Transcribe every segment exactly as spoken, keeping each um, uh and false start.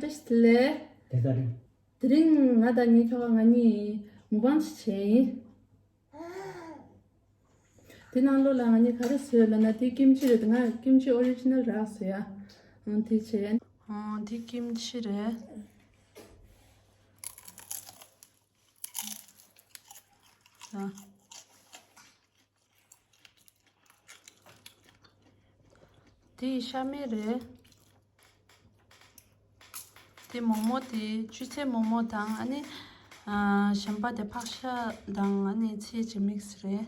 བཀྲ་ཤིས་བདེ་ལེགས། དེ་ལྟར་རེད། དེ་རིང་ང་དང་ངའི་ཁྱོ་ག་ང་གཉིས་མུག་པང་ཞིག་བྱས་ཡིན། དེ་ནང་ལོགས་ལ་ང་གཉིས་ག་རེ་བཟོས་ལབ་ན། དེ་ཀིམ་ཅི་རེད། ང་ཀིམ་ཅི་ཨོ་རི་ཇི་ནལ་རག་སོང་ཡ། ཨང་དེ་བྱས། ཨང་དེ་ཀིམ་ཅི་རེད། ཨ། དེ་ཤ་མེད་རེད། དེ་མོག་མོག་དེ་ཆུ་ཚོད་མོག་མོག་དང་ཨ་ནི། ཨ། གཞན་པ་དེ་ཕག་ཤ་དང་ཨ་ནི་ཚིལ་གྱི་མིག་སི་རེད།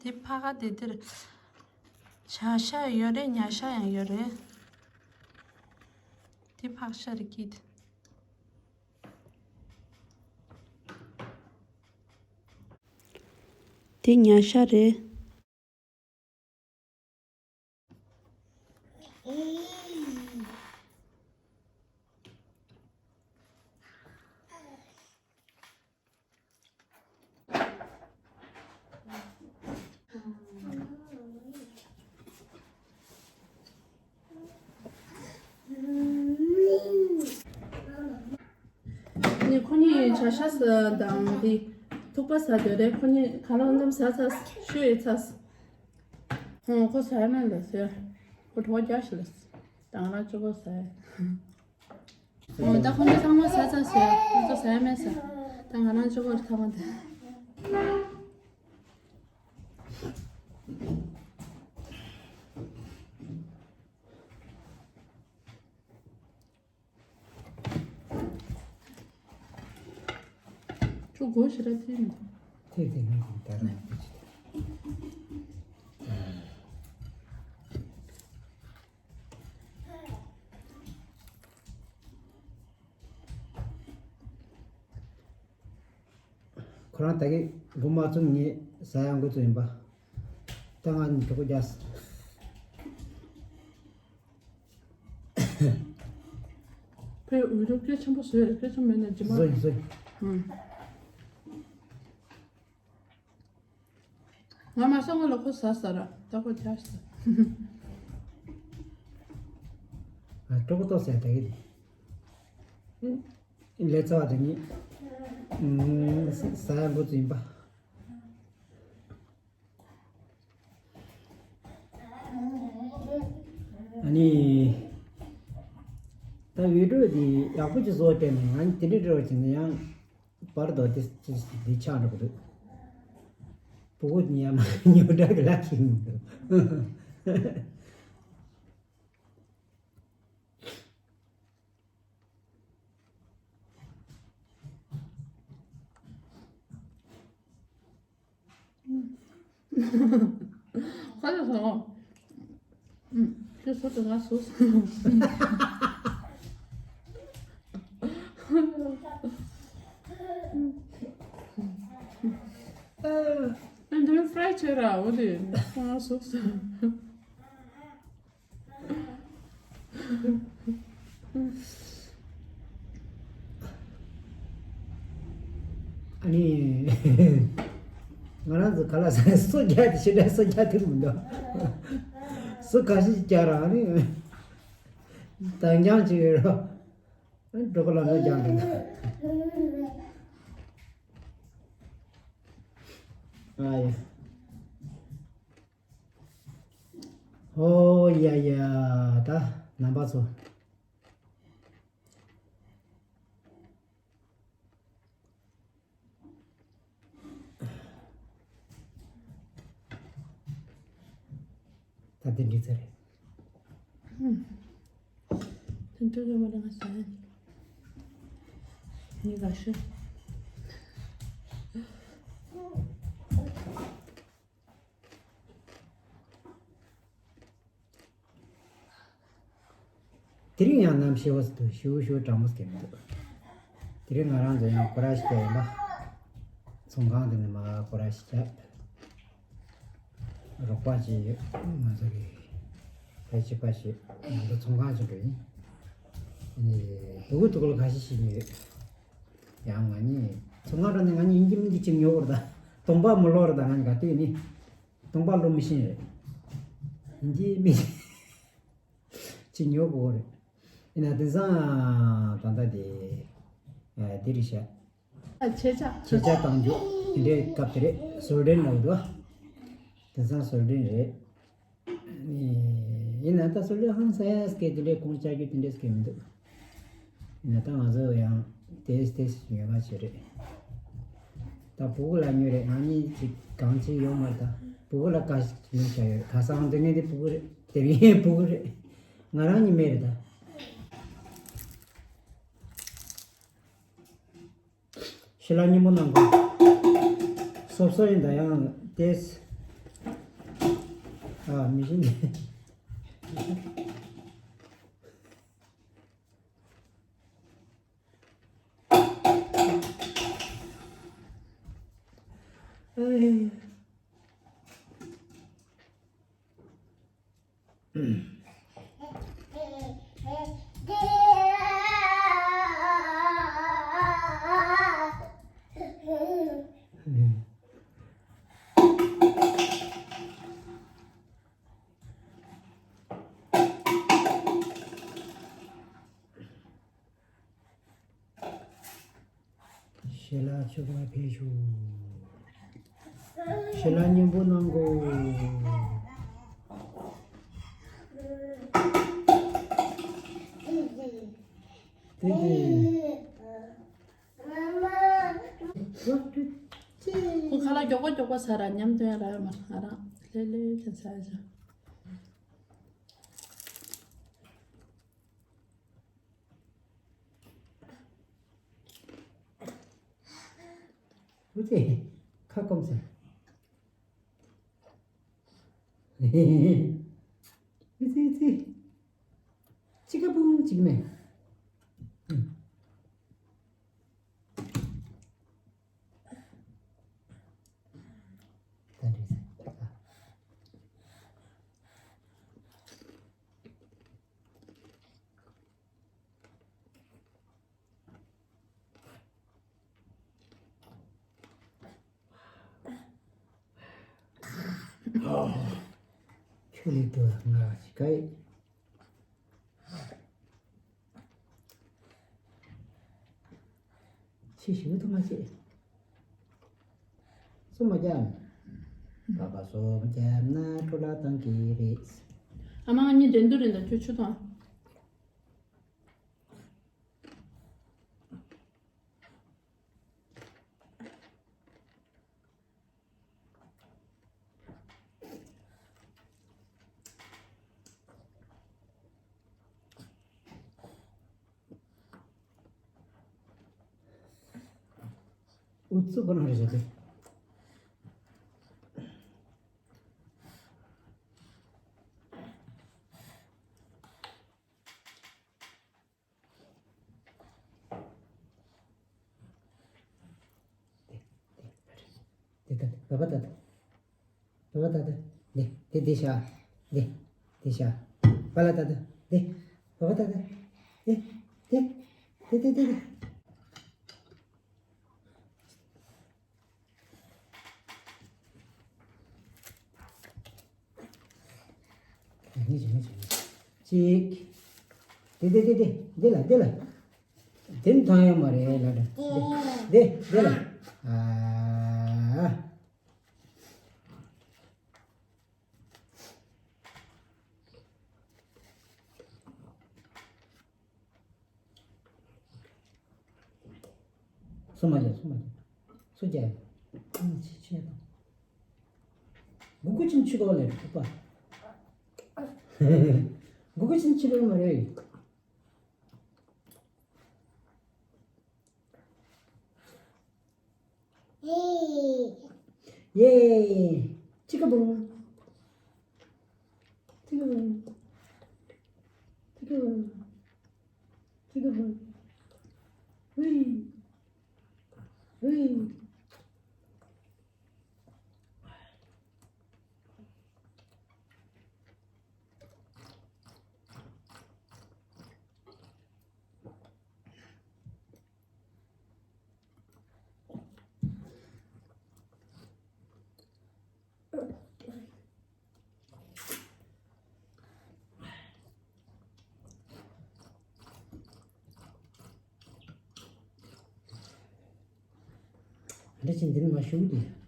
དེ་ཕ་ག་དེ་དེར་བྱ་ཤ་ཡོད་རེད། ཉ་ཤ་ཡང་ཡོད་རེད། དེ་ཕག་ཤ་རེད་ཀྱི། དེ་ཉ་ཤ་རེད། ནི་ཁོ་གཉིས་བྱ་ཤ་ཟ་དང་དེ་ཐུག་པ་ཟ་འདོད་རེད། ཁོ་གཉིས་ག་ལ་འཛོམས་ཟ་ཚ་ཤོས་ཡི་ཚ། ཧོ་ཁོ་ཟ་ཡ་མེད་ལ་ཟེར། ཁོ་གྲོགས་རྒྱག་ཤི་ལ་ཟེར། དང་ར་ཅོ་གོ་ཟ་ཡ། ཨོ་ད་ཁོང་ཚོ་ཚང་མ་ཟ་ཚར་ཟེར། ཁོང་ཚོ་ཟ་ཡ་མེད་ཟེར། ད་ང་རང་ཆུ་བོར་ཐ་མ་དེ། ཁྱོད་སྒོ་ཞེ་དྲག་ཐེབས་མི་འདུག་ཐེབས་ཐེབས་ནས་ད་རང་ཐེབས་ཅི། ཁོ་རང་ད་གིན་སྒོ་མ་བཙུམ་ངས་ཟ་ཡང་འགོ་བཙུགས་ཡིན་པ། ད་ང་གྲོད་ཁོག་རྒྱགས། ཕའི་འུ་ཐུག་སྐད་ཆེན་པོ་བཟོས་རེད། སྐད་ཆེན་མེད་ན་ཇི་མ། བཟོས་བཟོས། ཨང་། ང་མ་སོང་ང་ལ་ཁོ་ཟ་ཟ་ར་ད་ཁོ་ཆགས་ཟ། ཨ་ཀྲོ་ཀོ་ཏོ་ཟེར་ད་གི་དེ། ལས་ཚ་བ་དེ་ཉིད་ཟ་ཡ་འགོ་བཙུགས་ཡིན་པ། ཨ་ནི། ད་འུད་སྒྲོག་དེ་ཡག་པོ་ཅིག་བཟོ་སྤྲད་ནས་ང་དེ་འདྲའི་འདྲ་བ་བྱས་ན་ཡང་བར་དོ་དེ་དེ་ཆགས་འགྲོ་གི་འདུག་ཕྲུ་གུ་དེ་ཡང་མ་ཉོ་འདྲ་གི་ལ་ཁྱེད་མི་འདུག་ཁ་ལག་ཟ། ཁྱོད་སོ་དང་ང་སོ། ཨ་འདི་ཕ་རའི་བྱས་ར་འོ་དེ་ང་སོ། ཨ་ནི། ང་རང་ཚོ་ག་ལ་ཟ་སོ་རྒྱག་དེ་ཞེ་དྲག་སོ་རྒྱག་ཐུབ་མི་འདུག་སོ་ག་ཞིག་རྒྱག་རང་ནི། དང་རྐྱང་ཅིག་ཡོད་རོགས། འགྲོ་གི་ལ་ལོ་རྒྱག་འདུག་ཨ་ཡ། ཨོ་ཡ་ཡ། ད་རྣམ་པ་ཚོ། ད་དེ་འདྲི་ཚར་རེད། དེ་འདྲ་རེད་མ་རེད་ང་ཟ་ཡ། ངས་ག་ཤོད། དེ་རིང་ཡང་གནམ་ཤི་བ་སི་འདུག་ཤུ་ཤུ་གྲང་མོ་སྐྱེ་མི་འདུག་དེ་རིང་ང་རང་ཚོ་ཡང་སྐོར་ར་ཞིག་བྱས་ཡིན་པ། ཚོང་ཁང་དེ་ནས་མ་སྐོར་ར་ཞིག་བྱས། རོགས་པ་ཅིག་ཡོད་ང་ཚོ་གི་ཕལ་ཆེར་པ་ཞིག་ང་ཚོ་ཚོང་ཁང་ཞིག་འགྲོ་ཡིན། ཨ་ནི་སྡུག་གུ་སྡུག་གུ་ལ་ཁ་ཤས་ཤིག་ཡོད། ཡང་ང་གཉིས་ཚོང་ཁང་འགྲོ་ནས་ང་གཉིས་ཡིན་གྱི་མིན་གྱི་ཅིག་ཉོ་བར་ད་གདོང་པ་མི་ལོག་ར་ད་ང་གཉིས་ག་དུས་ནི་གདོང་པ་ལོག་མི་ཤེས་རེད། ཡིན་གྱི་མིན་གྱི། ཅིག་ཉོ་དགོས་རེད། ཡིན་ན་དེང་སང་ད་ལྟ་དེ་ཨ་དེ་རེད་ཤག་ཆེ་ཆ། ཆེ་ཆ་བཏང་རྒྱུ་དེ་འདྲའི་སྐབས་དེ་རེད། སོལ་ཌར་ལབ་འདུག་དེང་སང་སོལ་ཌར་རེད། ཡིན་ན་ད་སོལ་ཌར་ཧང་སང་ཡ་སྐད་དེ་འདྲའི་གོང་བཅག་རྒྱུ་དེ་འདྲའི་སྐད་མི་འདུག་ཡིན་ན་ད་ང་ཚོ་ཡང་ཏོག་ཙམ་ཏོག་ཙམ་ཉོ་ག་བྱེད་རེད། ད་ཕྲུ་གུ་ལ་ཉོས་རེད། ང་གཉིས་ཅིག་གང་ཅི་ཡོད་མ་རེད། ད་ཕྲུ་གུ་ལ་ག་ཞིག་ཉོས་བྱ་ཡོད་རེད། ཁ་སང་དེ་ངས་དེ་ཕྲུ་གུ་རེད། དེ་ངའི་ཕྲུ་གུ་རེད། ང་རང་གཉིས་མེད་རེད་ད། ཞལ་ལག་སྙན་པོ་གནང་དགོས། སོབ་སོབ་ཡིན་ད་ཡང་ཏེས། ཨ་མི་ཤིང་གི། ཨེ། ཞལ་ལག་མཆོད་པ་ཕུལ་ཞུ། ཞལ་ལག་སྙན་པོ་གནང་དགོས། ཏེ་ཏེ། ཁོ་ཁ་ལག་མགྱོགས་པོ་མགྱོགས་པོ་ཟ་ར་ཉམས་དོན་ར་ཡོད་མ་ར་ལྷེ་ལྷེ་ཁྱེད་ཟ་ཟ། ཨུ་ཙི། ཁ་སྐོམ་ཟེར། ཨུ་ཙི་ཨུ་ཙི། ཅི་ཀ་བུང་ཅིག་མེད། ད་འགྲིག་ས། ཁྱོད་ལས་དུ་ང་ཞིག་ག་ཡིན། ཕྱི་ཞིག་ཐུག་མ་བྱེད། སུ་མ་རྒྱབ། བ་བ་སོ་མ་རྒྱབ་ན་འཕྲོ་བརླག་བཏང་གི་རེད། ཨ་མ་ང་གཉིས་འགྲན་བསྡུར་རེད་འདུག་ཁྱོད་ཆུ་དང་། ཨུ་ཚུགས་པ་ན་རེ་བྱ་དེ། དེ་ལྟ་དེ། བ་བ་ལྟ་དེ། བ་བ་ལྟ་དེ། དེ་དེ་དེ་ཤ། དེ་དེ་ཤ། བ་ལ་ལྟ་དེ། དེ་བ་བ་ལྟ་དེ། དེ་དེ་དེ་དེ་དེ། གཅིག་དེ་དེ་དེ་དེ་འདི་ལ་འདི་ལ། དེ་ཐང་ཡོད་མ་རེད་ལ་འདི་འདི་འདི་ལ། ཨ། སུ་མ་རྒྱབ། སུ་མ་རྒྱབ། སུ་རྒྱབ། ཨང་ཆི་ཆི་དང་། གུ་གུ་ཆིན་ཆི་གོ་ལེ་ཐུབ་པ། གུ་གུ་ཆིན་ཆི་ལེ་མ་རེད། ཡེ། ཅི་ཀ་བུང་། ཅི་ཀ་བུང་། ཅི་ཀ་བུང་། ཅི་ཀ་བུང་། ཧུའི། ཧུའི། འདྲ་ཅན་འདི་ནི་མ་ཞུ་གི་འདུག་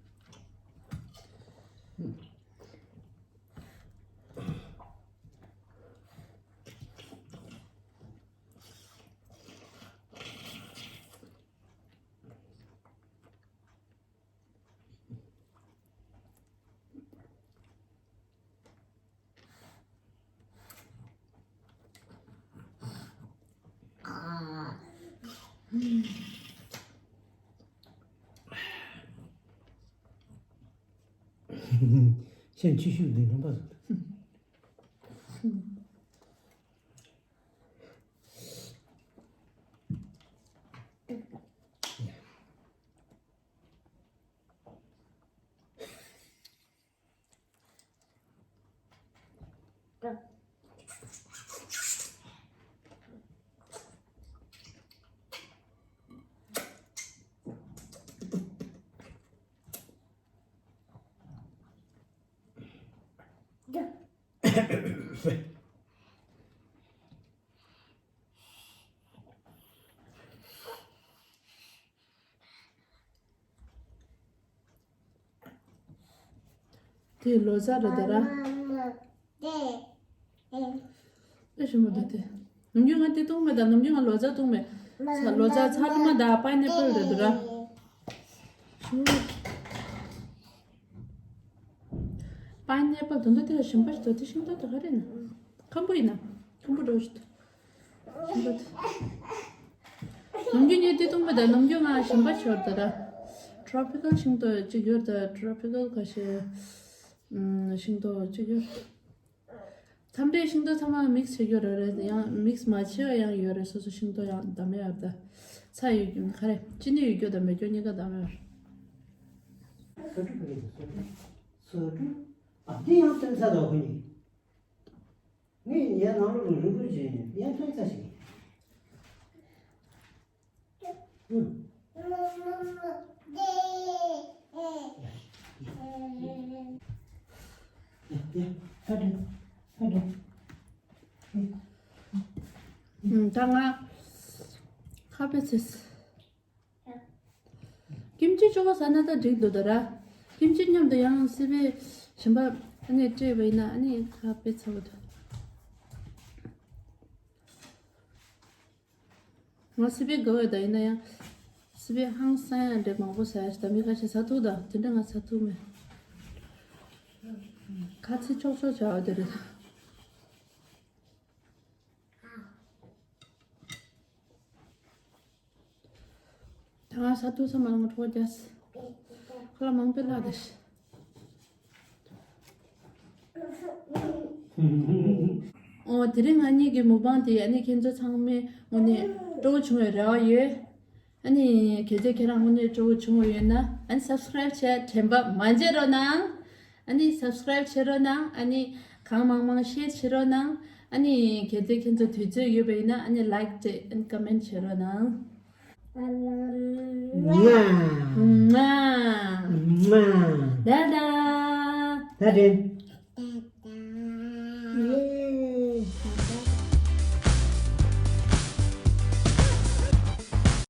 ཤན་ཆུ་ཤུགས་ལྡན་རོམ་པ་ཟིག་དེ་ལོ་ཙཱ་རེད་ད་ར། ཨེ་ཞིམ་པོ་འདུག་དེ། ནམ་རྒྱུན་ང་དེ་བཏུང་མེད་ད། ནམ་རྒྱུན་ང་ལོ་ཙཱ་བཏུང་མེད། ལོ་ཙཱ་ཚ་ལུ་མ་ད་པའི་ནེ་པལ་རེད་ད་ར། པའི་ནེ་པལ་དོན་དུ་དེ་ལ་ཞིམ་པ་ཞིག་འདུག་དེ་ཤིང་ཏོག་དེ་ག་རེ་ཡིན་ན། ཁམ་བུ་ཡིན་ན། ཁམ་བུ་འདྲ་བོ་ཞིག་འདུག་ཞིམ་པ་དེ། ནམ་རྒྱུན་ངས་དེ་བཏུང་མེད་ད། ནམ་རྒྱུན་ང་ཞིམ་པ་ཞོར་ད་ར། ཊོ་པི་ཀལ་ཤིང་ཏོག་ཅིག་ཡོད་ད། ཊོ་པི་ཀལ་ཁ་ཤས། ཨམ། ཤིང་ཏོག་ཅིག་ཡོད། མཚམས་རེ་ཤིང་ཏོག་ཚང་མ་མིག་སི་བྱེད་རྒྱུ་རེད་རེད། ཡང་མིག་སི་མ་བྱེད་པ་ཡང་ཡོད་རེད། སོ་སོ་ཤིང་ཏོག་ཡང་བདམས་ཡ་རེད་ད། ཚྭ་ཡོད་རྒྱུ་ག་རེ། ཅི་ནི་ཡོད་རྒྱུ་དང་མེད་རྒྱུ་གཉིས་ཀ་བདམས་ཡ་རེད། སོ་འབྲུ་ག་རེ་རེད། སོ་འབྲུ། སོ་འབྲུ། ཨ། འདི་ཡང་སྟོན་ཚ་དོ་ཁོ་གཉིས། ངས་ཉལ་ནང་ལོགས་ལ་རུབ་རུབ་བྱས་ནས་ཡང་ཐོན་ཚ་ཞིག་ཡིན། ཨུ། ཡ་ཡ་ཡ། ཧ་ཏྲ། ཧ་ཏྲ། ཨུ། ད་ང་ཁ་པེ་ཚེས། ཀིམ་ཅི་ཅོག་ཟ་ན་ད་འགྲིག་འདུག་ད་ར། ཀིམ་ཅི་མཉམ་དུ་ཡང་སི་པན་ཞིམ་པ་ཨ་ནི་སྤྲད་པ་ཡིན་ན་ཨ་ནི་ཁ་དཔེ་ཚ་བོ་འདུག་ང་སི་པན་དགའ་བས་ད། ཡིན་ན་ཡང་སི་པན་ཧང་སང་ཡང་འདྲེ་མང་པོ་ཟ་ཡ་ཞིག་ད། མི་ཁ་ཤས་ཟ་ཐུབ་ད། དེ་འདྲ་ང་ཟ་ཐུབ་མེད། ཁ་ཚིག་ཆོག་ཆོག་བྱ་བ་དེ་རེད། ད་ང་ས་ཐུག་ས་མ་ལངས་གྲོགས་རྒྱག་ཁ་ལ་མང་པོ་ལྷག་དེ། ཨོ། དེ་རིང་ང་གཉིས་ཀྱི་མུག་པང་དེ་ཨ་ནི་ཁྱེད་ཚོ་ཚང་མའི་ངོས་ནས་སྤྲོ་བོ་བྱུང་བའི་རེ་བ་ཡོད། ཨ་ནི་གལ་ཏེ་ཁྱེད་རང་དངོས་གནས་སྤྲོ་བོ་བྱུང་བ་ཡོད་ན་ཨ་ནི་སབ་སི་ཀ་རེབ་བྱས་དྲན་པ་མ་བརྗེད་རོགས་གནང་། ཨ་ནི་སབ་སི་ཀ་རེབ་བྱེད་རོགས་གནང་། ཨ་ནི་གང་མང་མང་ཤེར་བྱེད་རོགས་གནང་། ཨ་ནི་གལ་ཏེ་ཁྱེད་ཚོ་དུས་ཚོད་ཡོད་པ་ཡིན་ན་ཨ་ནི་ལའིཀ་སྤྲད། ཨ་ནི་ཀོ་མེན་ཊི་བྱེད་རོགས་གནང་། ང་ང་ང་། ད་ད། ད་དྲན།